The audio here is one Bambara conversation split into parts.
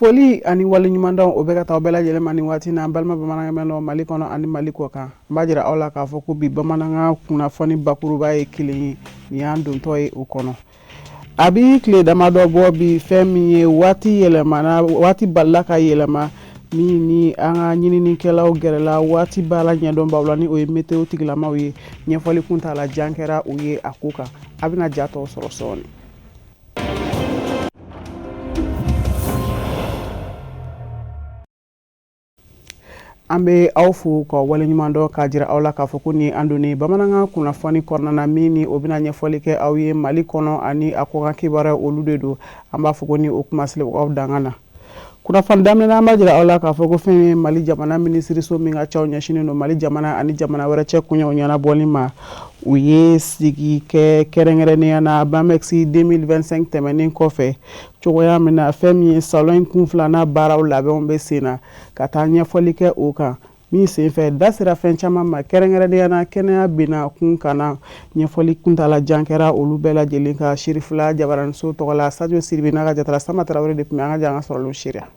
Foli ani waleɲumandɔn o bɛ ka taa aw bɛɛ lajɛlen ma nin waati na, an balima bamanankan Mali kɔnɔ ani Mali kɔ kan. N b'a jira aw la k'a fɔ ko bi bamanankan kunnafoni bakuruba ye kelen ye, nin y'an dontɔ ye o kɔnɔ. A bi tile damadɔ bɔ bi, fɛn min ye waati yɛlɛmana, waati balila ka yɛlɛma, min ni an ka ɲininikɛlaw gɛrɛla waati baara ɲɛdɔnbaw la, ni o ye météo tigilamaw ye. Ɲɛfɔli kuntaala jan kɛra u ye a ko kan. A bɛna ja tɔw sɔrɔ sɔɔni. An bɛ aw fo ka waleɲuman dɔn, k'a jira aw la k'a fɔ ko ni an donnen bamanankan kunnafoni kɔnɔna na, min ni o bɛna ɲɛfɔli kɛ aw ye Mali kɔnɔ ani a kɔkan kibaruya, olu de don. An b'a fɔ ko ni o kuma aw danga na kunnafoni daminɛ, an b'a jira aw la k'a fɔ ko fɛn ye Mali jamana minisiriso min ka caw ɲɛsinnen don Mali jamana ani jamana wɛrɛ cɛ koɲɛw ɲɛnabɔli ma, u ye sigi kɛ kɛrɛnkɛrɛnnenya na BAMEX 2025 tɛmɛnen kɔfɛ, cogoya min na fɛn min ye salon in kun filanan baaraw labɛnw bɛ sen na, ka taa ɲɛfɔli kɛ o kan. Min senfɛ, da sera fɛn caman ma, kɛrɛnkɛrɛnnenya na kɛnɛya binna kun kan na. Ɲɛfɔli kuntaala jan kɛra olu bɛɛ lajɛlen kan. Sirifila jabaraniso tɔgɔ la, Sajo Siribe n'a ka jatala Sama Tarawele de tun bɛ an ka jan ka sɔrɔlenw seereya.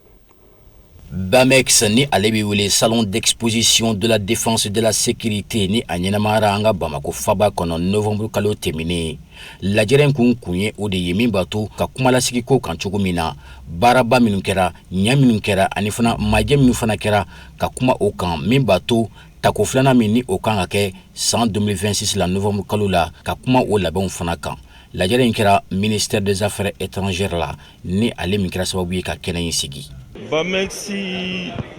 BAMEX, ni ale bɛ wele Salon d'exposition de la défense de la sécurité, ni a ɲɛnamayara an ka Bamakɔ faba kɔnɔ novembre kalo tɛmɛnen. Lajɛrɛ in kun ye o de ye, min b'a to ka kumalasigi ko kan cogo min na, baaraba minnu kɛra, ɲɛ minnu kɛra, ani fana majɛ minnu fana kɛra, ka kuma o kan, min b'a to tako filanan min ni o kan ka kɛ san 2026 la novembre kalo la, ka kuma o labɛnw fana kan. Lajɛrɛ in kɛra ministère des affaires étrangères la, ni ale min kɛra sababu ye ka kɛnɛ in sigi. BAMEX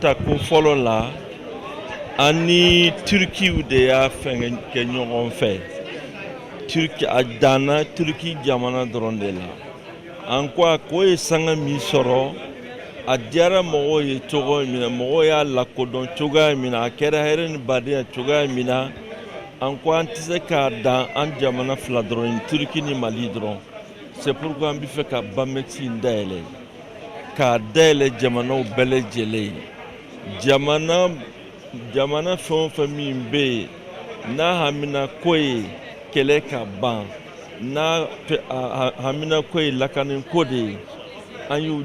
tako fɔlɔ la, an ni Turikiw de y'a fɛn kɛ ɲɔgɔn fɛ. Turki, a danna Turki jamana dɔrɔn de la. An ko a ko ye sanga min sɔrɔ, a diyara mɔgɔw ye cogo min na, mɔgɔw y'a lakodɔn cogoya min na, a kɛra hɛrɛ ni badenya cogoya min na, an ko an tɛ se k'a dan an jamana fila dɔrɔn, Turki ni Mali dɔrɔn. C'est pourquoi an bɛ fɛ ka BAMEX in dayɛlɛ, k'a dayɛlɛ jamanaw bɛɛ lajɛlen ye. Jamana jamana fɛn o fɛn min bɛ yen n'a hamina ko ye kɛlɛ ka ban, n'a hamina ko ye lakani ko de ye, an y'u,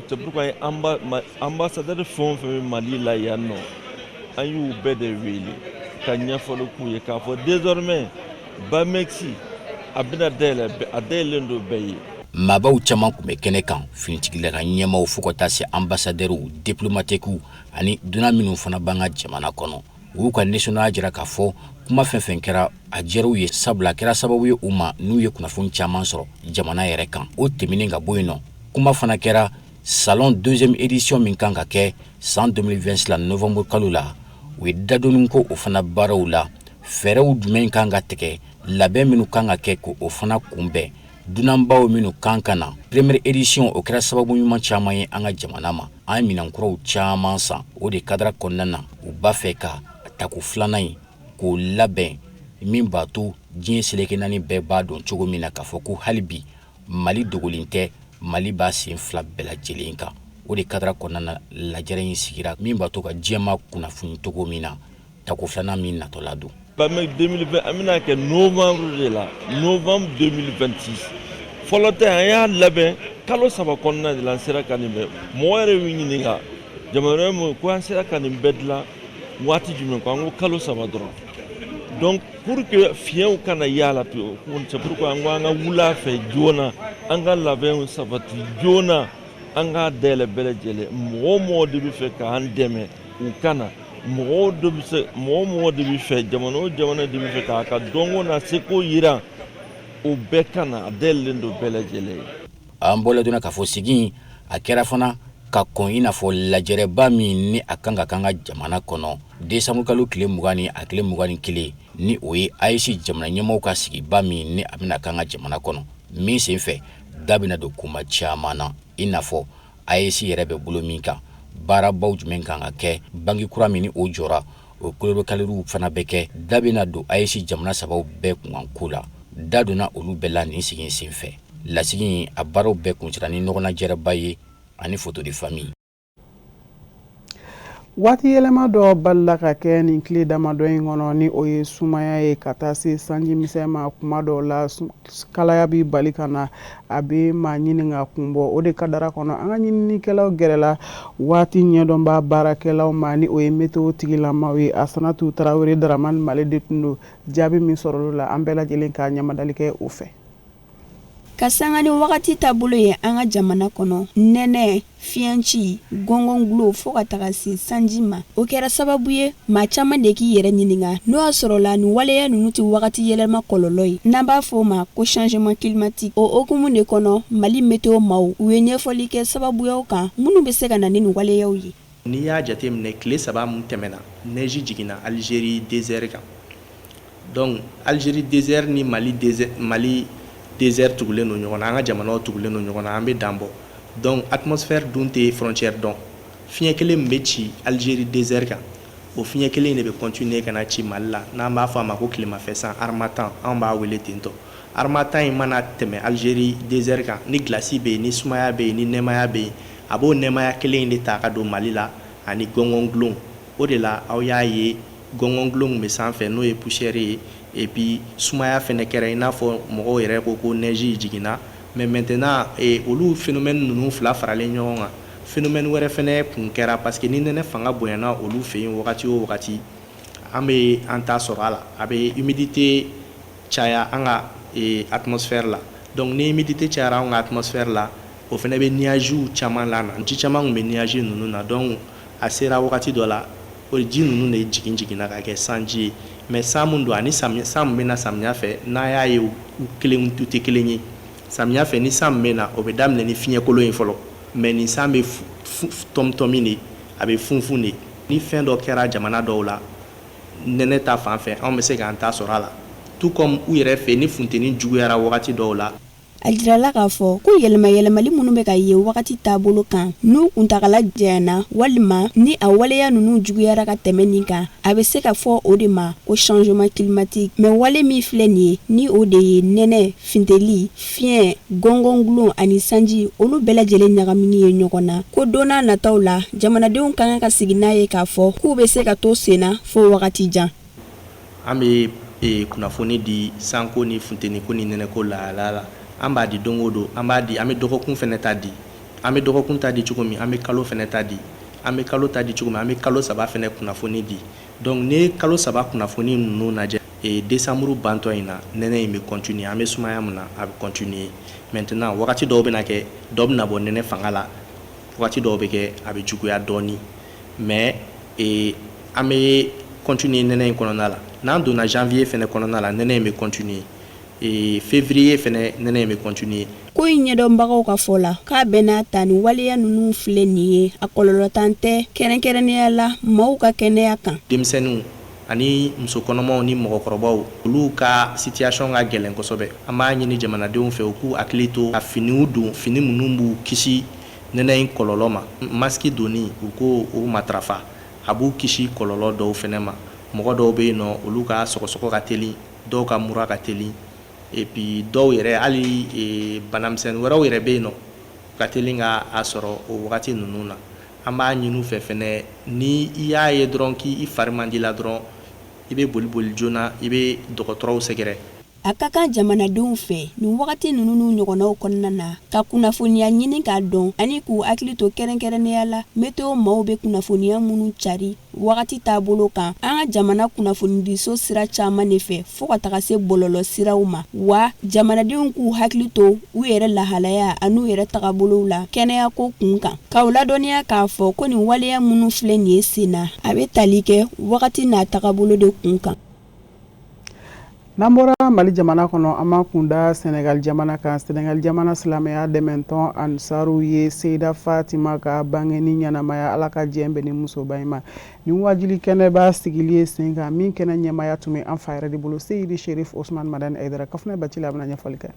c'est pourquoi an ye ambassadeur fɛn o fɛn bɛ Mali la yan nɔ, an y'u bɛɛ de wele ka ɲɛfɔli k'u ye k'a fɔ désormais BAMEX a bɛna dayɛlɛ, a dayɛlɛlen don bɛɛ ye. Maabaw caman tun bɛ kɛnɛ kan, finitigilaka ɲɛmaw fo ka taa se ambassadeurs diplomatiques ani dunan minnu fana b'an ka jamana kɔnɔ. U y'u ka nisɔndiya jira k'a fɔ kuma fɛn fɛn kɛra, a diyara u ye, sabula a kɛra sababu ye u ma n'u ye kunnafoni caman sɔrɔ jamana yɛrɛ kan. O tɛmɛnen ka bɔ yen nɔ, kuma fana kɛra salon deuxième édition min kan ka kɛ san 2026 la novembre kalo la. U ye dadonni ko o fana baaraw la, fɛɛrɛw jumɛn kan ka tigɛ, labɛn minnu kan ka kɛ k'o fana kunbɛn, dunanbaw minnu kan ka na. Première édition, o kɛra sababu ɲuman caman ye an ka jamana ma, an ye minɛnkuraw caman san. O de cadre kɔnɔna na, u b'a fɛ ka tako filanan in k'o labɛn, min b'a to diɲɛ seleke naani bɛɛ b'a dɔn cogo min na k'a fɔ ko hali bi Mali dogolen tɛ, Mali b'a sen fila bɛɛ lajɛlen kan. O de cadre kɔnɔna na, lajɛrɛ in sigira, min b'a to ka diɲɛma kunnafoni cogo min na tako filanan min natɔla don. BAMEX 2020, an bɛna kɛ novembre de la, novembre 2026. Fɔlɔ tɛ, an y'a labɛn kalo 3 kɔnɔna de la, an sera ka nin bɛɛ. Mɔgɔ yɛrɛ y'u ɲininka jamana mun ko an sera ka nin bɛɛ dilan waati jumɛn, ko an ko kalo 3 dɔrɔn. Donc pour que fiɲɛw kana y'a la pewu, c'est pourquoi an ko an ka wuli a fɛ joona, an ka labɛnw sabati joona, an k'a dayɛlɛ bɛɛ lajɛlen. Mɔgɔ o mɔgɔ de bɛ fɛ k'an dɛmɛ, u kana mɔgɔw de bɛ se, mɔgɔ o mɔgɔ de bɛ fɛ, jamana o jamana de bɛ fɛ k'a ka dɔnko n'a seko yira, o bɛɛ ka na, a dayɛlɛlen don bɛɛ lajɛlen ye. An bɔla donna k'a fɔ sigi a kɛra fana ka kɔn i n'a fɔ lajɛrɛba min ni a kan ka kan ka jamana kɔnɔ décembre kalo tile 20 ni a tile 21, ni o ye AES jamana ɲɛmaaw ka sigiba min ni a bɛna kan ka jamana kɔnɔ, min senfɛ da bɛna don kuma caman na, i n'a fɔ AES yɛrɛ bɛ bolo min kan, baarabaw jumɛn kan ka kɛ, banki kura min ni o jɔra, o kolobɛkaleriw fana bɛ kɛ, da bɛna don AES jamana sabaw bɛɛ kunkanko la. Da donna olu bɛɛ la nin sigi senfɛ. Lasigi a baaraw bɛɛ kuncɛra ni ɲɔgɔnnajɛrɛba ye ani photo de famille. Waati yɛlɛma dɔ balila ka kɛ nin tile damadɔ in kɔnɔ, ni o ye sumaya ye ka taa se sanji misɛn ma. Kuma dɔw la, kalaya bɛ bali ka na, a bɛ maa ɲini ka kun bɔ. O de kadara kɔnɔ, an ka ɲininikɛlaw gɛrɛla waati ɲɛdɔnba baarakɛlaw ma, ni o ye météo tigilamaw ye. Asanatu Tarawele, Daramani Male de tun don. Jaabi min sɔrɔla la, an bɛɛ lajɛlen ka ɲamadali kɛ o fɛ. Ka sanga ni wagati taabolo ye an ka jamana kɔnɔ, nɛnɛ, fiɲɛci, gɔngɔngulo, fo ka taga se sanji ma, o kɛra sababu ye maa caman de k'i yɛrɛ ɲininka n'o y'a sɔrɔla nin waleya ninnu tɛ wagati yɛlɛma kɔlɔlɔ ye, n'an b'a fɔ o ma ko changement climatique. O hukumu de kɔnɔ, Mali météo maaw, u ye ɲɛfɔli kɛ sababuyaw kan minnu bɛ se ka na ni nin waleyaw ye. N'i y'a jateminɛ, tile 3 min tɛmɛna, neige jiginna Algérie désert kan. Donc Algérie désert ni Mali désert, Mali désert tugulen don ɲɔgɔn na. An ka jamanaw tugulen don ɲɔgɔn na, an bɛ dan bɔ. Donc atmosphère dun tɛ frontière dɔn. Fiɲɛ kelen min bɛ ci Algérie désert kan, o fiɲɛ kelen de bɛ continuer ka na ci Mali la, n'an b'a fɔ a ma ko tilemafɛ san, harmattan, anw b'a wele ten tɔ. Harmattan in mana tɛmɛ Algérie désert kan, ni glace bɛ yen, ni sumaya bɛ yen, ni nɛɛmaya bɛ yen, a b'o nɛɛmaya kelen in de ta ka don Mali la ani gɔngɔn. O de la aw y'a ye, gɔngɔn bɛ sanfɛ, n'o ye poussière ye, et puis sumaya fɛnɛ kɛra, i n'a fɔ mɔgɔw yɛrɛ ko ko neige jiginna. Mais maintenant, olu phénomène ninnu fila faralen ɲɔgɔn kan, phénomène wɛrɛ fɛnɛ kun kɛra, parce que ni nɛnɛ fanga bonyana olu fɛ yen wagati o wagati, an bɛ an ta sɔrɔ a la, a bɛ humidité caya an ka atmosphère la. Donc ni humidité cayara an ka atmosphère la, o fɛnɛ bɛ nuages caman la na. Ji caman tun bɛ nuage ninnu na. Donc a sera wagati dɔ la, o ji ninnu de jigin jiginna ka kɛ sanji ye. Mais san mun don ani samiya san min bɛ na samiya fɛ, n'a y'a ye u kelen, u tɛ kelen ye. Samiya fɛ, ni san min bɛ na, o bɛ daminɛ ni fiɲɛkolon ye fɔlɔ. Mais nin san bɛ tɔmi de, a bɛ funfun de. Ni fɛn dɔ kɛra jamana dɔw la nɛnɛ ta fan fɛ, anw bɛ se k'an ta sɔrɔ a la, tout comme u yɛrɛ fɛ, ni funteni juguyara wagati dɔw la. A jirala k'a fɔ ko yɛlɛma yɛlɛmali minnu bɛ ka ye wagati taabolo kan, n'u kuntagala janyana walima ni a waleya ninnu juguyara ka tɛmɛ nin kan, a bɛ se ka fɔ o de ma ko changement climatique. Mais wale min filɛ nin ye, ni o de ye nɛnɛ, funteni, fiɲɛ, gɔngɔngulon ani sanji, olu bɛɛ lajɛlen ɲagamini ye ɲɔgɔn na, ko don n'a nataw la, jamanadenw ka kan ka sigi n'a ye k'a fɔ k'u bɛ se ka to sen na fo wagati jan. An bɛ kunnafoni di sanko ni funteniko ni nɛnɛko lahala la. An b'a di don o don, an b'a di, an bɛ dɔgɔkun fɛnɛ ta di. An bɛ dɔgɔkun ta di cogo min, an bɛ kalo fɛnɛ ta di. An bɛ kalo ta di cogo min, an bɛ kalo 3 fɛnɛ kunnafoni di. Donc n'i ye kalo 3 kunnafoni ninnu lajɛ, décembre bantɔ in na, nɛnɛ in bɛ continuer. An bɛ sumaya min na, a bɛ continuer. Maintenant, wagati dɔw bɛna kɛ, dɔ bɛna bɔ nɛnɛ fanga la, wagati dɔw bɛ kɛ, a bɛ juguya dɔɔni. Mais an bɛ continuer nɛnɛ in kɔnɔna la. N'an donna janvier fɛnɛ kɔnɔna la, nɛnɛ in bɛ continuer. Février fɛnɛ, nɛnɛ in bɛ continuer. Ko in ɲɛdɔnbagaw ka fɔ la, k'a bɛɛ n'a ta, ni waleya ninnu filɛ nin ye, a kɔlɔlɔtan tɛ, kɛrɛnkɛrɛnnenya la maaw ka kɛnɛya kan. Denmisɛnninw ani musokɔnɔmaw ni mɔgɔkɔrɔbaw, olu ka situation ka gɛlɛn kosɛbɛ. An b'a ɲini jamanadenw fɛ, u k'u hakili to ka finiw don, fini minnu b'u kisi nɛnɛ in kɔlɔlɔ ma. Masque donni, u k'o o matarafa, a b'u kisi kɔlɔlɔ dɔw fɛnɛ ma. Mɔgɔ dɔw bɛ yen nɔ, olu ka sɔgɔsɔgɔ ka teli, dɔw ka mura ka teli, et puis dɔw yɛrɛ, hali banamisɛnnin wɛrɛw yɛrɛ bɛ yen nɔ, ka teli ka a sɔrɔ o wagati ninnu na. An b'a ɲini u fɛ fɛnɛ, ni i y'a ye dɔrɔn k'i fari man di la dɔrɔn, i bɛ boli boli joona, i bɛ dɔgɔtɔrɔw sɛgɛrɛ. A ka kan jamanadenw fɛ nin wagati ninnu n'u ɲɔgɔnnaw kɔnɔna na, ka kunnafoniya ɲini k'a dɔn ani k'u hakili to, kɛrɛnkɛrɛnnenya la météo maaw bɛ kunnafoniya minnu cari wagati taabolo kan an ka jamana kunnafonidiso sira caman de fɛ, fo ka taga se bɔlɔlɔ siraw ma. Wa jamanadenw k'u hakili to u yɛrɛ lahalaya an'u yɛrɛ tagabolow la kɛnɛyako kun kan, k'aw ladɔnniya k'a fɔ ko nin waleya minnu filɛ nin ye sen na, a bɛ tali kɛ wagati n'a tagabolo de kun kan. N'an bɔra Mali jamana kɔnɔ, an b'an kunda Senegal jamana kan. Senegal jamana silamɛya dɛmɛtɔn Ansaru ye Seyida Fatima ka bangeni ɲɛnamaya, Ala ka diɲɛ bɛn ni musoba in ma, nin wajuli kɛnɛba sigili ye sen kan, min kɛnɛ ɲɛmaya tun bɛ an fa yɛrɛ de bolo, Seyidi Sherif Osman Madani Aidara. Kafunɛ Bacili, a bɛna ɲɛfɔli kɛ.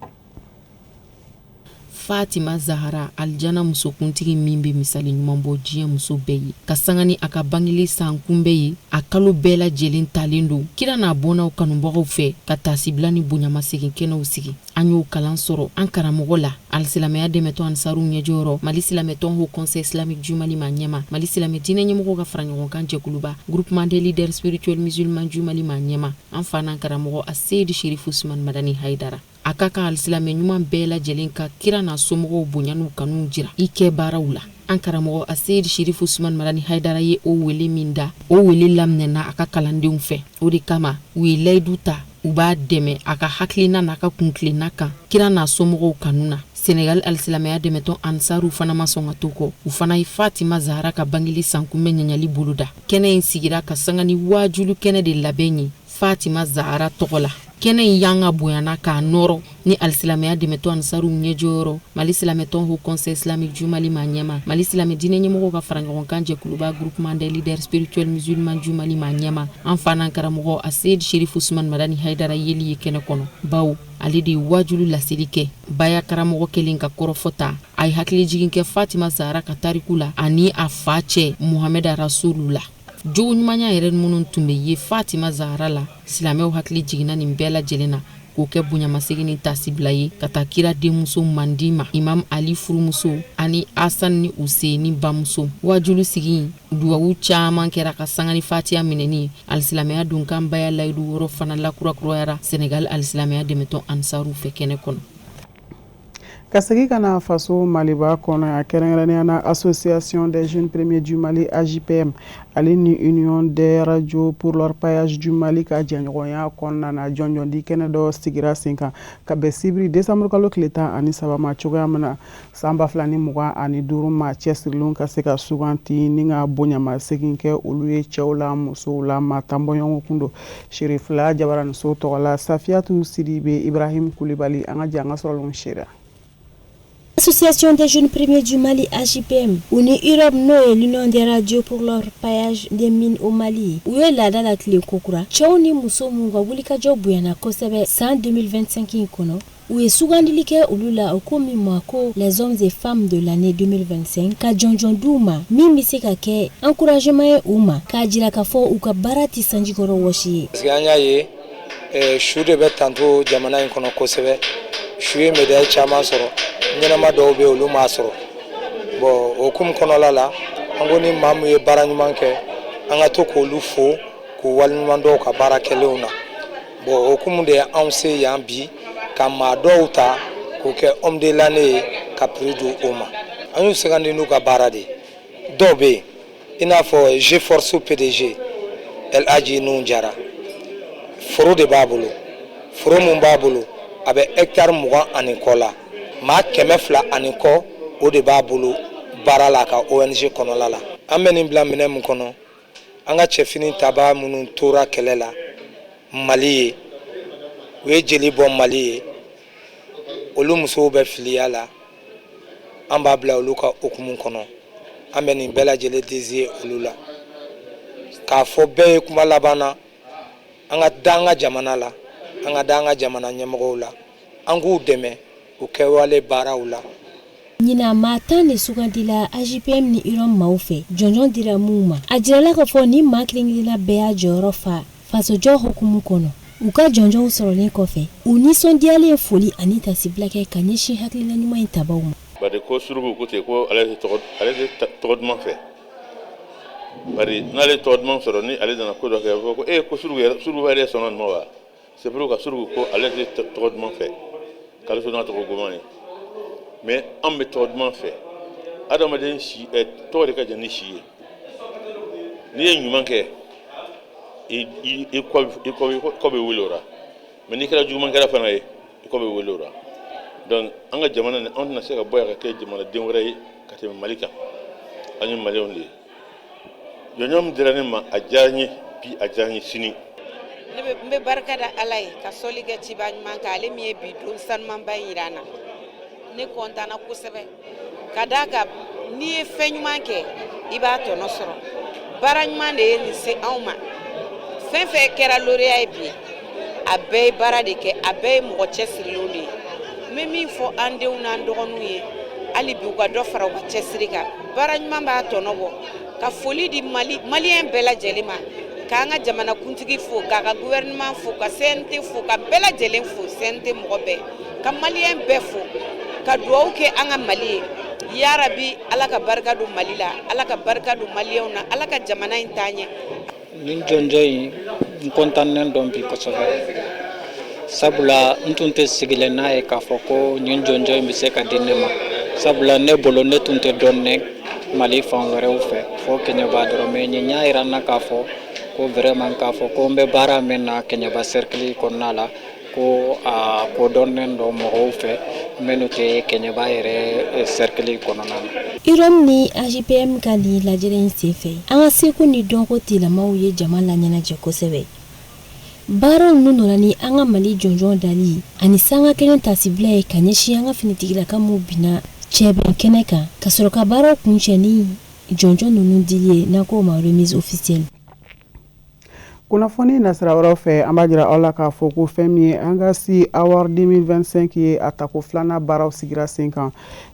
Fatima Zahara, alijana musokuntigi min bɛ misali ɲuman bɔ diɲɛ muso bɛɛ ye, ka sanga ni a ka bangeli san kunbɛ ye, a kalo bɛɛ lajɛlen talen don kira n'a bɔnnaw kanubagaw fɛ ka taasibila ni bonyamasegin kɛnɛw sigi. An y'o kalan sɔrɔ an karamɔgɔ la, alisilamɛya dɛmɛtɔn Ansaru ɲɛjɔyɔrɔ, Mali silamɛtɔn Haut Conseil islamique du Mali maa ɲɛma, Mali silamɛ diinɛ ɲɛmɔgɔw ka faraɲɔgɔnkan jɛkuluba, Groupement des leaders spirituels musulmans du Mali maa ɲɛma, an fa n'an karamɔgɔ Aseyidi Sherifu Usumani Madani Hayidara. A ka kan alisilamɛ ɲuman bɛɛ lajɛlen ka kira n'a somɔgɔw bonya n'u kanu jira i kɛ baaraw la. An karamɔgɔ Aseyidi Sherifu Usumani Madani Hayidara ye o wele min da, o wele laminɛna a ka kalandenw fɛ. O de kama u ye layidu ta, u b'a dɛmɛ a ka hakilina n'a ka kuntilenna kan kira n'a somɔgɔw kanu na. Senegal alisilamɛya dɛmɛtɔn Ansaru fana ma sɔn ka to kɔ. U fana ye Fatima Zahara ka bangeli sankunbɛn ɲaɲali boloda. Kɛnɛ in sigira ka sanga ni waajulu kɛnɛ de labɛn ye Fatima Zahara tɔgɔ la. Kɛnɛ in yanga bonyana k'a nɔrɔ ni alisilamɛya dɛmɛtɔn Ansaru ɲɛjɔyɔrɔ, Mali silamɛtɔn Haut Conseil islamique du Mali maa ɲɛma, Mali silamɛ diinɛ ɲɛmɔgɔw ka faraɲɔgɔnkan jɛkuluba, Groupement des leaders spirituels musulmans du Mali maa ɲɛma, an fa n'an karamɔgɔ Aseyidi Sherifu Usumani Madani Hayidara yeli ye kɛnɛ kɔnɔ, bawo ale de ye waajulu laseli kɛ. Baya karamɔgɔ kelen ka kɔrɔfɔ ta, a ye hakilijigin kɛ Fatima Zahara ka tariku la ani a fa cɛ Muhamɛd Rasulu la. Jogo ɲumanya yɛrɛ minnu tun bɛ ye Fatima Zahara la, silamɛw hakili jiginna nin bɛɛ lajɛlen na k'o kɛ bonyamasegin ni tasibila ye ka taa kira denmuso mandi ma, Imam Ali furumuso ani Asan ni Useni bamuso. Waajulu sigi dugawu caman kɛra ka sanga ni fatiya minɛni ye. Alisilamɛya donkan baya layidu wɔɔrɔ fana lakurakurayara Senegal alisilamɛya dɛmɛtɔn Ansaru fɛ kɛnɛ kɔnɔ. Ka segin ka na faso Maliba kɔnɔ yan, kɛrɛnkɛrɛnnenya na Association des jeunes premiers du Mali, AJPM, ale ni Union des radios pour l'orpaillage du Mali ka jɛɲɔgɔnya kɔnɔna na, jɔnjɔndi kɛnɛ dɔ sigira sen kan ka bɛn sibiri décembre kalo tile 13 ma cogoya min na san 2025 maa cɛsirilenw ka se ka suganti ni ka bonyamasegin kɛ olu ye cɛw la, musow la, maa 10 bɔɲɔgɔnko kun don. Sirifila Jabaraniso tɔgɔ la, Safiyatu Sidibe, Ibrahim Kulibali, an ka jɛ an ka sɔrɔlenw seereya. Association des jeunes premiers du Mali, AJPM, u ni UROM, n'o ye l'Union des radios pour l'orpaillage des mines au Mali, u ye laada latilen kokura. Cɛw ni muso minnu ka wulikajɔ bonyana kosɛbɛ san 2025 in kɔnɔ, u ye sugandili kɛ olu la, o ko min ma ko les hommes et femmes de l'année 2025, ka jɔnjɔn d'u ma min bɛ se ka kɛ encouragement ye u ma, k'a jira k'a fɔ u ka baara tɛ sanjikɔrɔ wɔsi ye. Parce que an y'a ye su de bɛ tanto jamana in kɔnɔ kosɛbɛ. Su ye médaille caman sɔrɔ, ɲɛnama dɔw bɛ olu m'a sɔrɔ. Bon, o hukumu kɔnɔla la, an ko ni maa min ye baara ɲuman kɛ, an ka to k'olu fo k'u waleɲuman dɔw ka baara kɛlenw na. Bon, o hukumu de ye anw se yan bi ka maa dɔw ta k'o kɛ homme de l'année ye, ka prix di o ma. An y'u sugandi n'u ka baara de ye. Dɔw bɛ yen, i n'a fɔ G-Force PDG El Hadji Nouhoum Diarra, foro de b'a bolo. Foro mun b'a bolo, a bɛ hectare 20 ani kɔ la, maa 200 ani kɔ, o de b'a bolo baara la a ka ONG kɔnɔla la. An bɛ nin bila minɛn mun kɔnɔ, an ka cɛfini tabaa minnu tora kɛlɛ la Mali ye, u ye jeli bɔ Mali ye, olu musow bɛ filiya la, an b'a bila olu ka hukumu kɔnɔ. An bɛ nin bɛɛ lajɛlen dédier olu la, k'a fɔ bɛɛ ye kuma laban na, an ka da an ka jamana la, an ka da an ka jamana ɲɛmɔgɔw la, an k'u dɛmɛ u kɛwale baaraw la. Ɲinan, maa 10 de sugandila AJPM ni UROM maaw fɛ, jɔnjɔn dira minnu ma. A jirala k'a fɔ ni maa kelen-kelenna bɛɛ y'a jɔyɔrɔ fa fasojɔ hukumu kɔnɔ. U ka jɔnjɔnw sɔrɔlen kɔfɛ, u nisɔndiyalen foli ani tasibila kɛ ka ɲɛsin hakilina ɲuman in tabaw ma. Bari ko suruku ko ten ko ale tɛ tɔgɔ duman fɛ, bari n'ale tɔgɔ duman sɔrɔ, ni ale nana ko dɔ kɛ, a bɛ fɔ ko e ko suruku yɛrɛ, suruku yɛrɛ sɔnna nin ma wa. C'est pour ka suruku ko ale tɛ tɔgɔ duman fɛ, k'ale to n'a tɔgɔ goman ye. Mais an bɛ tɔgɔ duman fɛ. Adamaden si tɔgɔ de ka jan ni si ye. N'i ye ɲuman kɛ, i kɔ bɛ wele o la, mais n'i kɛra juguman kɛra fana ye, i kɔ bɛ wele o la. Donc an ka jamana nin, an tɛna se ka bɔ yan ka kɛ jamanaden wɛrɛ ye ka tɛmɛ Mali kan. An ye Maliyɛnw de ye. Jɔnjɔn min dira ne ma, a diyara n ye bi, a diyara n ye sini. Ne bɛ n bɛ barika da Ala ye, ka sɔli kɛ ciba ɲuman kan, ale min ye bi don sanumanba in yira an na. Ne kɔntanna kosɛbɛ, ka d'a kan n'i ye fɛn ɲuman kɛ, i b'a tɔnɔ sɔrɔ. Baara ɲuman de ye nin se anw ma. Fɛn fɛn kɛra lauréat ye bi, a bɛɛ ye baara de kɛ, a bɛɛ ye mɔgɔ cɛsirilenw de ye. N bɛ min fɔ an denw n'an dɔgɔninw ye hali bi, u ka dɔ fara u ka cɛsiri kan. Baara ɲuman b'a tɔnɔ bɔ. Ka foli di Mali Maliyɛn bɛɛ lajɛlen ma. K'an ka jamanakuntigi fo, k'a ka gouvernement fo, ka CNT fo, ka bɛɛ lajɛlen fo, CNT mɔgɔ bɛɛ, ka maliyɛn bɛɛ fo, ka dugawu kɛ an ka Mali ye. Yarabi, Ala ka barika don Mali la, Ala ka barika don maliyɛnw na, Ala ka jamana in taa ɲɛ. Nin jɔnjɔn in, n kɔntannen don bi kosɛbɛ, sabula n tun tɛ sigilen n'a ye k'a fɔ ko nin jɔnjɔn in bɛ se ka di ne ma, sabula ne bolo ne tun tɛ dɔn Mali fan wɛrɛw fɛ fo Kɛɲɛba dɔrɔn. Mais nin y'a yira n na k'a fɔ ko vraiment, k'a fɔ ko n bɛ baara min na Kɛɲɛba cercle kɔnɔna la, ko a kodɔnnen don mɔgɔw fɛ minnu tɛ Kɛɲɛba yɛrɛ cercle kɔnɔna na. IROM ni AJPM ka nin lajɛrɛ in senfɛ, an ka seko ni dɔnko tilamaw ye jama laɲɛnajɛ kosɛbɛ. Baaraw ninnu nana ni an ka Mali jɔnjɔn dali ani sanga kelen tasibila ye ka ɲɛsin an ka finitigilaka minnu binna cɛbɛn kɛnɛ kan, ka sɔrɔ ka baaraw kuncɛ ni jɔnjɔn ninnu dili ye, n'an k'o ma remise officielle. Kunnafoni nasira wɛrɛw fɛ, an b'a jira aw la k'a fɔ ko fɛn min ye an ka si Award 2025 ye, a tako filanan baaraw sigira sen kan,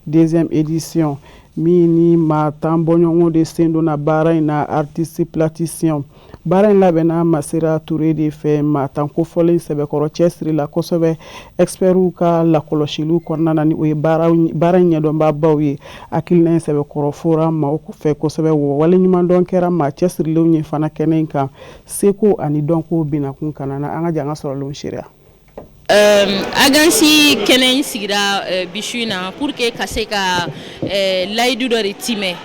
deuxième édition, min ni maa 10 bɔɲɔgɔn de sen donna baara in na, artiste plasticien. Baara in labɛnna Masera Ture de fɛ. Maa 10 kofɔlen sɛbɛkɔrɔ cɛsiri la kosɛbɛ, expertw ka lakɔlɔsiliw kɔnɔna na, ni o ye baara in ɲɛdɔnbaabaw ye. Hakilina in sɛbɛkɔrɔ fora maaw fɛ kosɛbɛ, wa waleɲumandɔn kɛra maa cɛsirilenw ye fana kɛnɛ in kan, seko ani dɔnko binakun kana na. An ka jan an ka sɔrɔlenw seereya. Agansi kɛnɛ in sigira bi su in na pour que ka se ka layidu dɔ de timɛ.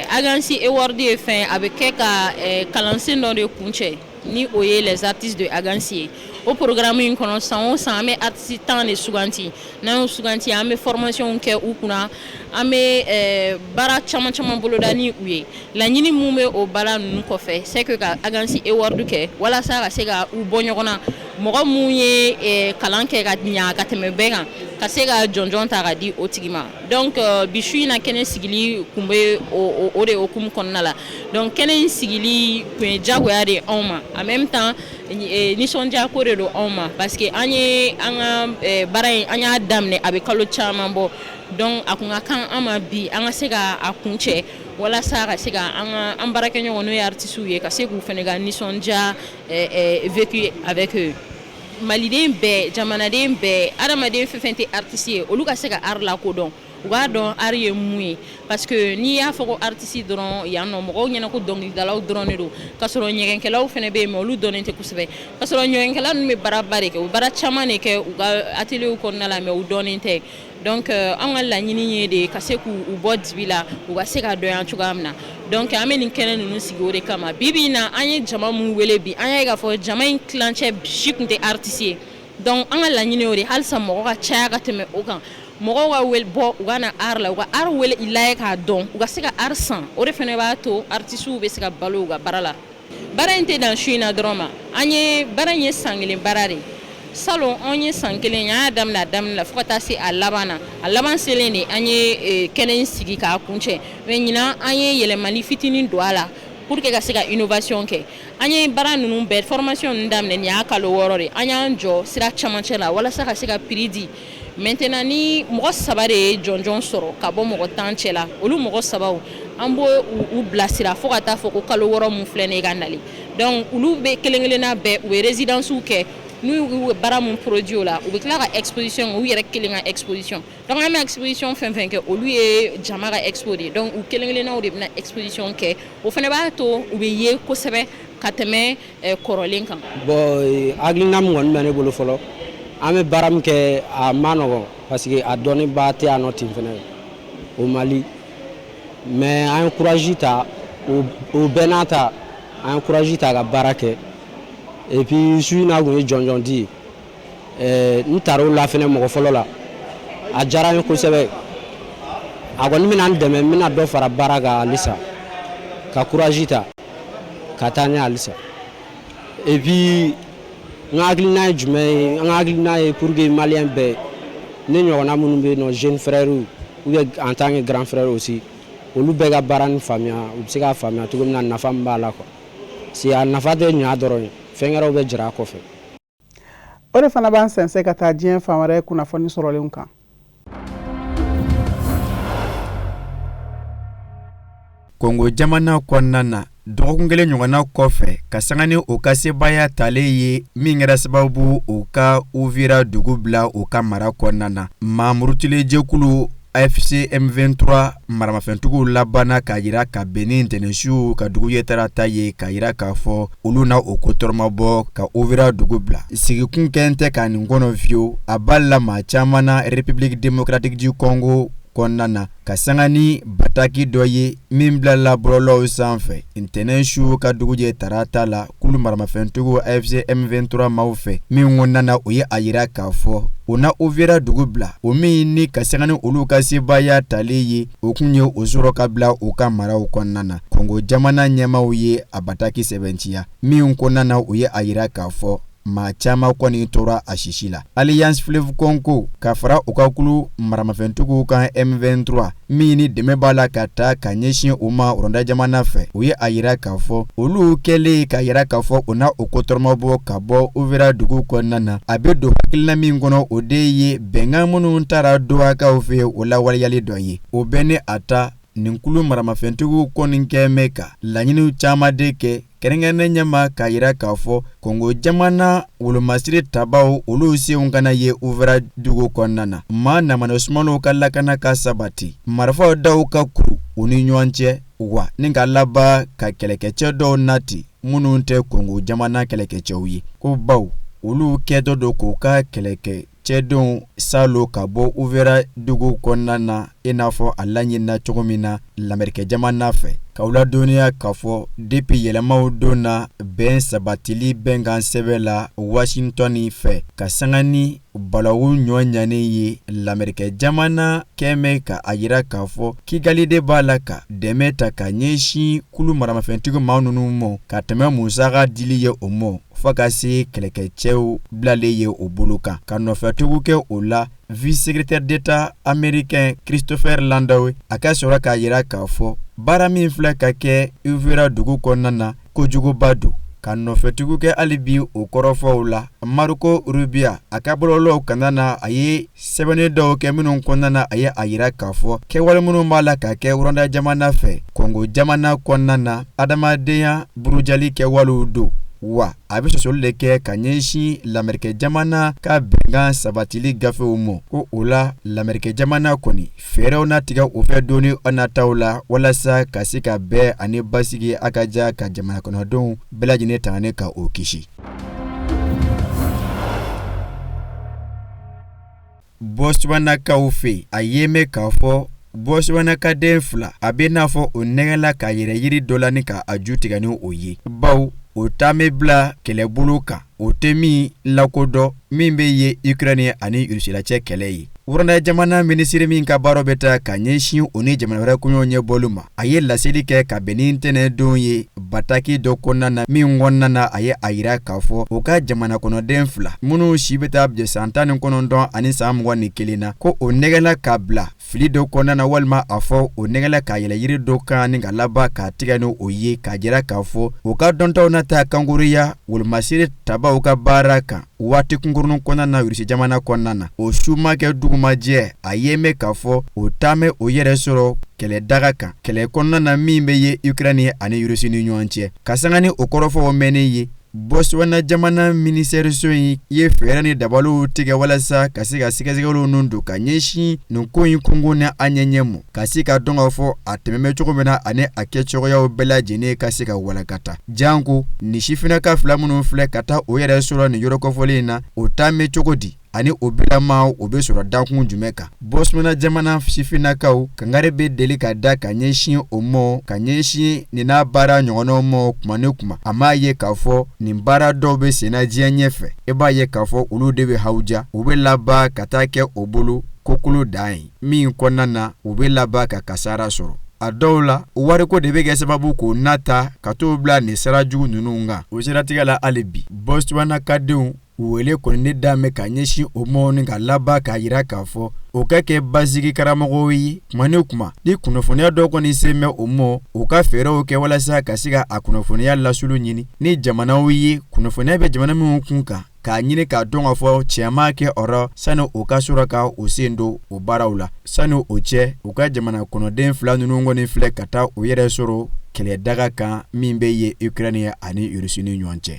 Agansi Award ye fɛn a bɛ kɛ ka kalansen dɔ de kuncɛ, ni o ye les artistes de Agansi ye. O programme in kɔnɔ, san o san, an bɛ artiste 10 de suganti. N'an y'o suganti, an bɛ formation kɛ u kunna, an bɛ baara caman caman boloda ni u ye. Laɲini mun bɛ o baara ninnu kɔfɛ, c'est que ka Agansi Award kɛ walasa ka se ka u bɔ ɲɔgɔn na, mɔgɔ mun ye kalan kɛ ka ɲa ka tɛmɛ bɛɛ kan, ka se ka jɔnjɔn ta ka di o tigi ma. Donc bi su in na, kɛnɛ sigili kun bɛ o de hukumu kɔnɔna la. Donc kɛnɛ in sigili kun ye diyagoya de ye anw ma, en même temps nisɔndiya ko de don anw ma, parce que an ye an ka baara in, an y'a daminɛ a bɛ kalo caman bɔ. Donc a kun ka kan an ma bi an ka se ka a kun cɛ, walasa ka se ka an ka an baarakɛɲɔgɔn, n'o ye artistes ye, ka se k'u fana ka nisɔndiya vécu avec eux. Maliden bɛɛ, jamanaden bɛɛ, adamaden fɛn fɛn tɛ artiste ye, olu ka se ka art lakodɔn, u b'a dɔn art ye mun ye, parce que n'i y'a fɔ ko artiste dɔrɔn yan nɔ, mɔgɔw ɲɛna ko dɔnkilidalaw dɔrɔn de don, k'a sɔrɔ ɲɛgɛnkɛlaw fana bɛ yen, mais olu dɔnnen tɛ kosɛbɛ, k'a sɔrɔ ɲɛgɛnkɛla ninnu bɛ baaraba de kɛ, u baara caman de kɛ u ka atelier kɔnɔna la, mais u dɔnnen tɛ. Donc an ka laɲini ye de ka se k'u bɔ dibi la, u ka se ka dɔn cogoya min na. Donc an bɛ nin kɛnɛ ninnu sigi o de kama. Bi bi in na, an ye jama mun wele bi, an y'a ye k'a fɔ jama in tilancɛ si tun tɛ artiste ye. Donc an ka laɲini o de, halisa mɔgɔ ka caya ka tɛmɛ o kan, mɔgɔw ka wele bɔ, u ka na art la, u ka art wele lajɛ k'a dɔn, u ka se ka art san. O de fana b'a to artistes bɛ se ka balo u ka baara la. Baara in tɛ dan su in na dɔrɔn ma. An ye baara in ye san kelen baara de. Salon an ye san kelen, an y'a daminɛ a daminɛ la fo ka taa se a laban na. A laban selen de, an ye kɛnɛ in sigi k'a kuncɛ. Mais ɲinan, an ye yɛlɛmali fitinin don a la pour que ka se ka innovation kɛ. An ye baara ninnu bɛɛ, formation ninnu daminɛ, nin y'a kalo 6 de. An y'an jɔ sira camancɛ la walasa ka se ka prix di. Maintenant, ni mɔgɔ saba de ye jɔnjɔn sɔrɔ ka bɔ mɔgɔ 10 cɛ la, olu mɔgɔ sabaw, an b'o u bilasira fo ka taa fɔ ko kalo 6 mun filɛ nin ye ka nali. Donc olu bɛ kelen kelenna bɛɛ, u bɛ résidence kɛ. N'u y'u baara mun produit o la, u bɛ tila ka exposition, u yɛrɛ kelen ka exposition. Donc an bɛ exposition fɛn fɛn kɛ, olu ye jama ka expo de ye. Donc u kelen kelennaw de bɛna exposition kɛ. O fana b'a to u bɛ ye kosɛbɛ ka tɛmɛ kɔrɔlen kan. Bon, hakilina min kɔni bɛ ne bolo fɔlɔ, an bɛ baara min kɛ, a ma nɔgɔn, parce que a dɔnniba tɛ yan nɔ ten fɛnɛ o Mali. Mais an ye courage ta, o bɛɛ n'a ta, an ye courage ta ka baara kɛ. Et puis su in na kun ye jɔnjɔn di ye, n taara o la fɛnɛ mɔgɔ fɔlɔ la, a diyara n ye kosɛbɛ. A kɔni bɛna n dɛmɛ, n bɛna dɔ fara baara kan halisa, ka courage ta ka taa ɲɛ halisa. Et puis n ka hakilina ye jumɛn ye? N ka hakilina ye pour que maliyɛn bɛɛ, ne ɲɔgɔnna minnu bɛ yen nɔ, jeune frère ou bien en tant que grand frère aussi, olu bɛɛ ka baara nin faamuya, u bɛ se k'a faamuya cogo min na, nafa min b'a la quoi, parce que a nafa tɛ ɲa dɔrɔn ye, fɛn wɛrɛw bɛ jira a kɔfɛ. O de fana b'an sɛnsɛn ka taa diɲɛ fan wɛrɛ kunnafoni sɔrɔlenw kan. Kongo jamana kɔnɔna na. Dɔgɔkun kelen ɲɔgɔnna kɔfɛ ka sanga ni u ka sebaaya talen ye min kɛra sababu u ka Uvira dugu bila u ka mara kɔnɔna na, maa murutilen jɛkulu AFC M23 maramafɛntigiw labanna k'a jira ka bɛn ni ntɛnɛnsu ka dugujɛ tarata ye k'a jira k'a fɔ olu na o ko tɔrɔmabɔ ka Uvira dugu bila. Sigikun kɛn tɛ ka nin kɔnɔ fiyewu, a b'a la maa caman na République démocratique du Congo kɔnɔna na ka sanga ni bataki dɔ ye min bilala bɔlɔlɔw sanfɛ ntɛnɛn su ka dugujɛ tarata la kulu maramafɛntigiw AFC M23 maaw fɛ min kɔnɔna na u ye a jira k'a fɔ u na Uvira dugu bila o min ni ka sanga ni olu ka sebaaya talen ye o kun ye o sɔrɔ ka bila u ka maraw kɔnɔna na. Kongo jamana ɲɛmaaw ye a bataki sɛbɛntiya min kɔnɔna na u ye a jira k'a fɔ maa caman kɔni tora a sisi la. Alliance Fleuve Congo ka fara u ka kulu maramafɛntigiw kan M23 min ni dɛmɛ b'a la ka taa ka ɲɛsin u ma Rwanda jamana fɛ, u ye a jira k'a fɔ olu kɛlen k'a jira k'a fɔ u na o ko tɔrɔmabɔ ka bɔ Uvira dugu kɔnɔna na. A bɛ don hakilina min kɔnɔ, o de ye bɛnkan minnu tara Dohakaw fɛ o lawaleyali dɔ ye. O bɛɛ ni a ta, nin kulu maramafɛntigiw kɔni kɛn bɛ ka laɲiniw caman de kɛ kɛrɛnkɛrɛnnen ɲɛma k'a jira k'a fɔ Kongo jamana wolomasiri tabaw olu senw kana ye Uvira dugu kɔnɔna na, maa namana sumanw ka lakana ka sabati, marifaw daw ka kuru u ni ɲɔgɔn cɛ, wa ni ka laban ka kɛlɛkɛcɛ dɔw nati minnu tɛ Kongo jamana kɛlɛkɛcɛw ye, ko baw olu kɛtɔ don k'u ka kɛlɛkɛ cɛdenw salo ka bɔ Uvira dugu kɔnɔna na i n'a fɔ a laɲinina cogo min na Lamerikɛ jamana fɛ. K'aw ladɔnniya k'a fɔ depuis yɛlɛmaw donna bɛn sabatili bɛnkan sɛbɛn la Washington fɛ ka sanga ni balawu ɲɔ ɲanen ye, Lamerikɛ jamana kɛn bɛ ka a jira k'a fɔ Kigali de b'a la ka dɛmɛ ta ka ɲɛsin kulu maramafɛntigi maa ninnu ma ka tɛmɛ musaka dili ye o ma. fo ka se kɛlɛkɛcɛw bilalen ye o bolo kan. Ka nɔfɛtugu kɛ o la, vice secrétaire d'État américain Christopher Landau a ka sɔrɔ k'a jira k'a fɔ baara min filɛ ka kɛ Uvira dugu kɔnɔna na, kojuguba don. Ka nɔfɛtugu kɛ hali bi o kɔrɔfɔw la, Marco Rubio a ka bɔlɔlɔw kanda na, a ye sɛbɛnni dɔw kɛ minnu kɔnɔna na a ye a jira k'a fɔ kɛwale minnu b'a la ka kɛ Rwanda jamana fɛ Kongo jamana kɔnɔna na, adamadenya burujali kɛwalew don, wa a bɛ sɔsɔli de kɛ ka ɲɛsin Lamerikɛ jamana ka bɛnkan sabatili gafew ma. Ko o la Lamerikɛ jamana kɔni fɛɛrɛw na tigɛ o fɛ don nataw la walasa ka se ka bɛn ani basigi a ka ja ka jamana kɔnɔdenw bɛɛ lajɛlen tanga ka o kisi. Botswanakaw fɛ, a ye mɛn k'a fɔ Botswanaka den fila a bɛ n'a fɔ o nɛgɛla ka yɛlɛ yiri dɔ la ni ka a ju tigɛ ni o ye, bawo o taamɛ bila kɛlɛbolo kan o tɛ min lakodɔn min bɛ ye Ukraine ani Russie cɛ kɛlɛ ye. Rwanda jamana minisiri min ka baara bɛ taa ka ɲɛsin o ni jamana wɛrɛ koɲɛw ɲɛbɔli ma, a ye laseli kɛ ka bɛn ni ntɛnɛndon ye bataki dɔ kɔnɔna na min kɔnɔna na a ye a jira k'a fɔ o ka jamana kɔnɔden fila minnu si bɛ taa bila san 19 ani san 21 na, ko o nɛgɛla ka bila fili dɔ kɔnɔna na walima a fɔ o nɛgɛla ka yɛlɛ yiri dɔ kan ni ka laban k'a tigɛ ni o ye, k'a jira k'a fɔ o ka dɔntaw na taa kankoriya wolomasiri tabaw ka baara kan waati kunkurunnin kɔnɔna na Russie jamana kɔnɔna na. O su ma kɛ dugumajɛ, a ye mɛn k'a fɔ o taamɛ o yɛrɛ sɔrɔ kɛlɛ daga kan kɛlɛ kɔnɔna na min bɛ ye Ukraine ani Russie ni ɲɔgɔn cɛ. Ka sanga ni o kɔrɔfɔw mɛnnen ye, Botswana jamana minisɛriso in ye fɛɛrɛ ni dabaliw tigɛ walasa ka se ka sɛgɛsɛgɛliw ninnu don ka ɲɛsin nin ko in kunkun ni a ɲɛɲɛ ma, ka se ka dɔn k'a fɔ a tɛmɛ bɛ cogo min na ani a kɛcogoyaw bɛɛ lajɛlen ka se ka walakata. Janko nin sifinnaka fila minnu filɛ ka taa o yɛrɛ sɔrɔ nin yɔrɔ kofɔlen in na, o taamɛ cogo di ani o bilama o bɛ sɔrɔ dakun jumɛn kan? Botswana jamana sifinnakaw kangari bɛ deli ka da ka ɲɛsin o ma, ka ɲɛsin nin n'a baara ɲɔgɔnnaw ma kuma ni kuma. A m'a ye k'a fɔ nin baara dɔw bɛ senna diɲɛ ɲɛfɛ, i b'a ye k'a fɔ olu de bɛ hawuja, u bɛ laban ka taa kɛ o bolo kokolo dan ye min kɔnɔna na u bɛ laban ka kasaara sɔrɔ. A dɔw la, wariko de bɛ kɛ sababu k'o nata ka t'o bila nin sira jugu ninnu kan. O siratigɛ la hali bi, Botswanakadenw wele kɔni ne da mɛn ka ɲɛsin o ma ni ka laban k'a jira k'a fɔ o ka kɛ basigi karamɔgɔw ye kuma ni kuma. Ni kunnafoniya dɔ kɔni sen bɛ o ma, u ka fɛɛrɛw kɛ walasa ka se ka a kunnafoniya lasulu ɲini ni jamanaw ye, kunnafoniya bɛ jamana minnu kun kan, k'a ɲini k'a dɔn k'a fɔ tiɲɛ ma kɛ o rɔ sani u ka sɔrɔ ka u sen don o baaraw la. Sani o cɛ, u ka jamana kɔnɔden fila ninnu kɔni filɛ ka taa u yɛrɛ sɔrɔ kɛlɛdaga kan min bɛ yen Ukraine ani Russie ni ɲɔgɔn cɛ.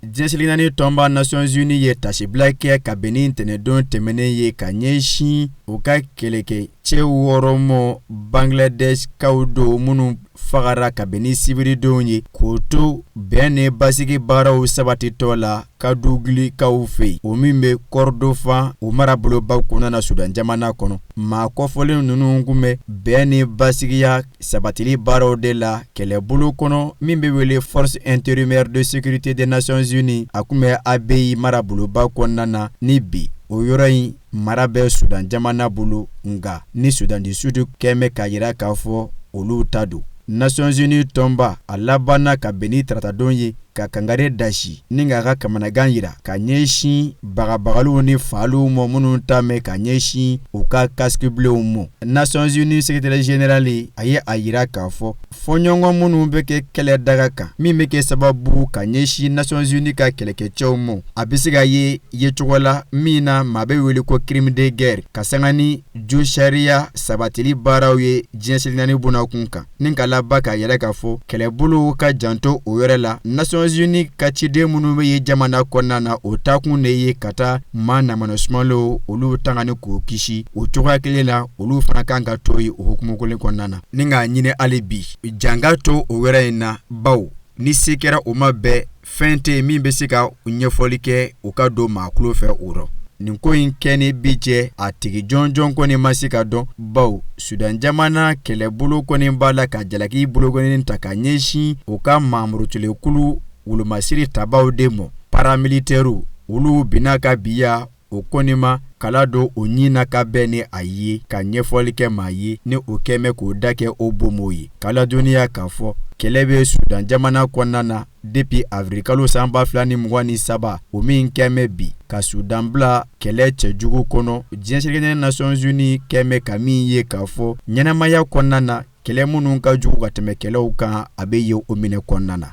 Diɲɛ seleke naani tɔnba Nations Unies ye tasibila kɛ ka bɛn ni ntɛnɛndon tɛmɛnen ye ka ɲɛsin u ka kɛlɛkɛcɛ 6 mɔ Bangladeshkaw don minnu fagara ka bɛn ni sibiridon ye k'o to bɛn ni basigi baaraw sabatitɔ la Kadugulikaw fɛ yen, o min bɛ Kɔrɔdofan o maraboloba kɔnɔna na Sudan jamana kɔnɔ. Maa kɔfɔlen ninnu tun bɛ bɛn ni basigiya sabatili baaraw de la kɛlɛbolo kɔnɔ min bɛ wele Force intérimaire de sécurité des Nations Unies. A tun bɛ Abyei maraboloba kɔnɔna na ni bi o yɔrɔ in mara bɛ Sudan jamana bolo, nka ni Sudan du Sud kɛn bɛ k'a jira k'a fɔ olu ta don. Nations Unies tɔnba a labanna ka bɛn ni taratadon ye ka kangari dasi ni k'a ka kamanagan jira ka ɲɛsin bagabagaliw ni faaliw ma minnu ta mɛn ka ɲɛsin u ka casque bleuw ma. Nations Unies secrétaire général a ye a jira k'a fɔ fɔɲɔgɔn minnu bɛ kɛ kɛlɛ daga kan min bɛ kɛ sababu ka ɲɛsin Nations Unies ka kɛlɛkɛcɛw ma, a bɛ se ka ye yecogo la min na maa bɛ wele ko crime de guerre ka sanga ni josariya sabatili baaraw ye diɲɛ seleke naani bonnakun kan. Ni ka laban k'a yira k'a fɔ kɛlɛbolow ka janto o yɔrɔ la. Nations Unies ka ciden minnu bɛ yen jamana kɔnɔna na, o taakun de ye ka taa maa namana sumalenw olu tanga ni k'o kisi. O cogoya kelen la, olu fana kan ka to yen o hukumu kelen kɔnɔna na, ni k'a ɲini hali bi jan ka to o yɔrɔ in na, bawo ni se kɛra o ma bɛɛ fɛn tɛ yen min bɛ se ka ɲɛfɔli kɛ u ka don maa tulo fɛ o rɔ. Nin ko in kɛ ni bi cɛ, a tigi jɔnjɔn kɔni ma se ka dɔn, bawo Sudan jamana kɛlɛbolo kɔni b'a la ka jalaki bolokɔni ta ka ɲɛsin u ka maamurutilenkulu wolomasiri tabaw de ma, paramilitɛriw. Olu binna ka biya o kɔni ma kala don o ɲin na ka bɛn ni a ye ka ɲɛfɔli kɛ maa ye ni o kɛmɛ k'o da kɛ o bomo ye. K'a ladɔnniya k'a fɔ kɛlɛ bɛ Sudan jamana kɔnɔna na depuis avril kalo san 2023, o min kɛmɛ bi ka Sudan bila kɛlɛ cɛjugu kɔnɔ. Diɲɛ seleke naani Nations Unies kɛmɛ ka min ye k'a fɔ ɲɛnamaya kɔnɔna na kɛlɛ minnu ka jugu ka tɛmɛ kɛlɛw kan, a bɛ ye o minɛ kɔnɔna na.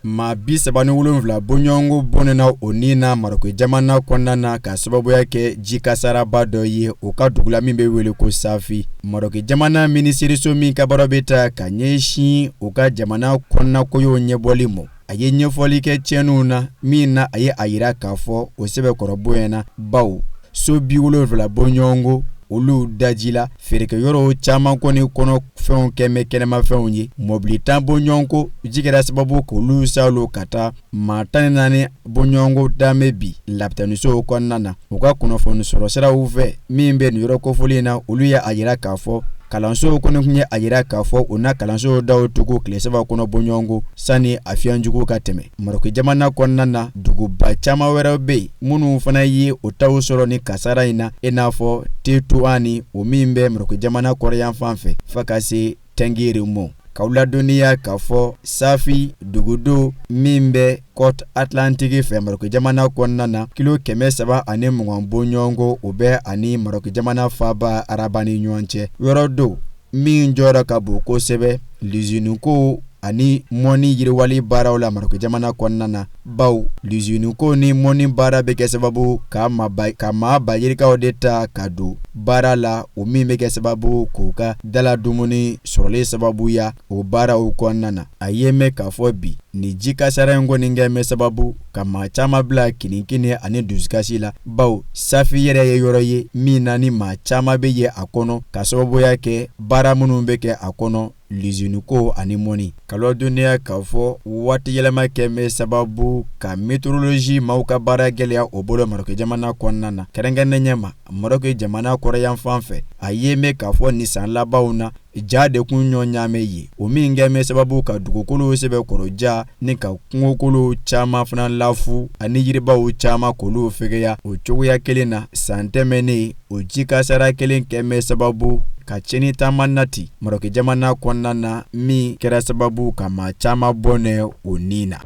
Maa 37 bɔɲɔgɔnko bɔnɛna o ni na Marɔku jamana kɔnɔna na ka sababuya kɛ ji kasaraba dɔ ye o ka dugu la min bɛ wele ko Safi. Marɔku jamana minisiriso min ka baara bɛ ta ka ɲɛsin u ka jamana kɔnɔna koɲɛw ɲɛbɔli ma, a ye ɲɛfɔli kɛ tiɲɛniw na min na a ye a jira k'a fɔ o sɛbɛkɔrɔ bonyana, bawo so 70 bɔɲɔgɔnko olu dajila, feerekɛyɔrɔw caman kɔni kɔnɔ fɛnw kɛmɛ kɛnɛmafɛnw ye, mɔbili 10 bɔɲɔgɔnko ji kɛra sababu k'olu salo ka taa maa 14 bɔɲɔgɔnko danbe bi lapitanisow kɔnɔna na. U ka kunnafoni sɔrɔ siraw fɛ min bɛ nin yɔrɔ kofɔlen in na, olu ye a jira k'a fɔ kalansow kɔni tun ye a jira k'a fɔ u na kalansow daw tugu tile 3 kɔnɔ bɔɲɔgɔnko sani a fiɲɛjugu ka tɛmɛ. Marɔku jamana kɔnɔna na, duguba caman wɛrɛw bɛ yen minnu fana ye o taw sɔrɔ ni kasara in na, i n'a fɔ Tetuani, o min bɛ Marɔku jamana kɔrɔnyanfan fɛ fo ka se Tɛngiri ma. K'aw ladɔnniya k'a fɔ Safi dugudo min bɛ Côte Atlantique fɛ Marɔku jamana kɔnɔna na, kilo 320 bɔɲɔgɔnko o bɛ ani Marɔku jamana faaba Araba ni ɲɔgɔn cɛ. Yɔrɔ don min jɔyɔrɔ ka bon kosɛbɛ liziniko ani mɔni yiriwali baaraw la Marɔku jamana kɔnɔna na, bawo liziniko ni mɔni baara bɛ kɛ sababu ka maa ba yirikaw de ta ka don baara la, o min bɛ kɛ sababu k'u ka dala dumuni sɔrɔli sababuya o baaraw kɔnɔna na. A ye mɛn k'a fɔ bi ni ji kasara in kɔni kɛ mɛn sababu ka maa caman bila kinikini ani dusukasi la, bawo Safi yɛrɛ ye yɔrɔ ye min na ni maa caman bɛ ye a kɔnɔ ka sababuya kɛ baara minnu bɛ kɛ a kɔnɔ, liziniko ani mɔni. K'aw ladɔnniya k'a fɔ waati yɛlɛma kɛ bɛ sababu ka météorologie maaw ka baara gɛlɛya o bolo Marɔku jamana kɔnɔna na, kɛrɛnkɛrɛnnenya ma Marɔku jamana kɔrɔnyanfan fɛ. A ye mɛn k'a fɔ nin san labanw na ja de kun ɲɔ ɲaamɛ ye, o min kɛ bɛ sababu ka dugukolo sɛbɛkɔrɔ ja ni ka kungokolo caman fana lafu ani yiribaw caman k'olu fɛgɛya. O cogoya kelen na san tɛmɛnen o ji kasara kelen kɛ bɛ sababu ka tiɲɛni caman nati Marɔku jamana kɔnɔna na min kɛra sababu ka maa caman bɔnɛ o ni na.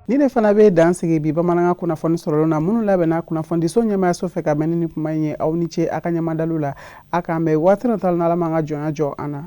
Ni de fana bɛ dan sigi bi bamanankan kunnafoni sɔrɔlenw na minnu labɛnna kunnafonidiso ɲɛmaayaso fɛ ka bɛn ni nin kuma in ye. Aw ni ce a ka ɲɛmadalu la. A k'an bɛn waati nata la, n'Ala m'an ka jɔnya jɔ an na.